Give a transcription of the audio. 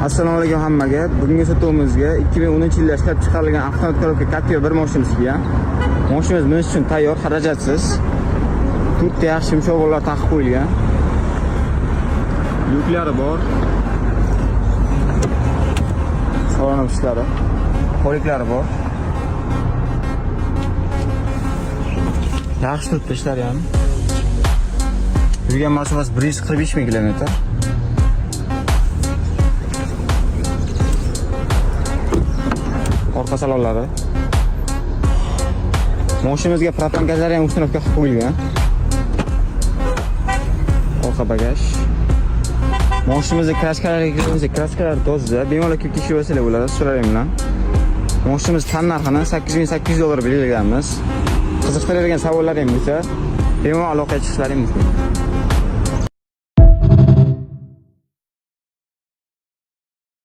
Assalomu alaykum hammaga. Bugungi sotuvimizga 2010-yilda ishlab chiqarilgan avtomat коробка Captiva bir mashinamiz kelgan. Mashinamiz minish uchun tayyor, xarajatsiz. To'rtta yaxshi yumshoq gollar taqib qo'yilgan. Lyuklari bor. Salon ishlari, Poliklari bor. Yaxshi turibdi ishlari ham. Yurgan masofasi 145 ming kilometr. Orqa salonlari. Mashinamizga propan gazlari ham установка qilib qo'yilgan. Orqa bagaj. Mashinamizda kraskalari kirsa, kraskalari toza, bemalol kelib tekshirib olsanglar bo'ladi, so'raring bilan. Mashinamiz tan narxini 8800 dollar belgilaganmiz. Qiziqtiradigan savollar ham bo'lsa, bemalol aloqaga chiqishlaring mumkin.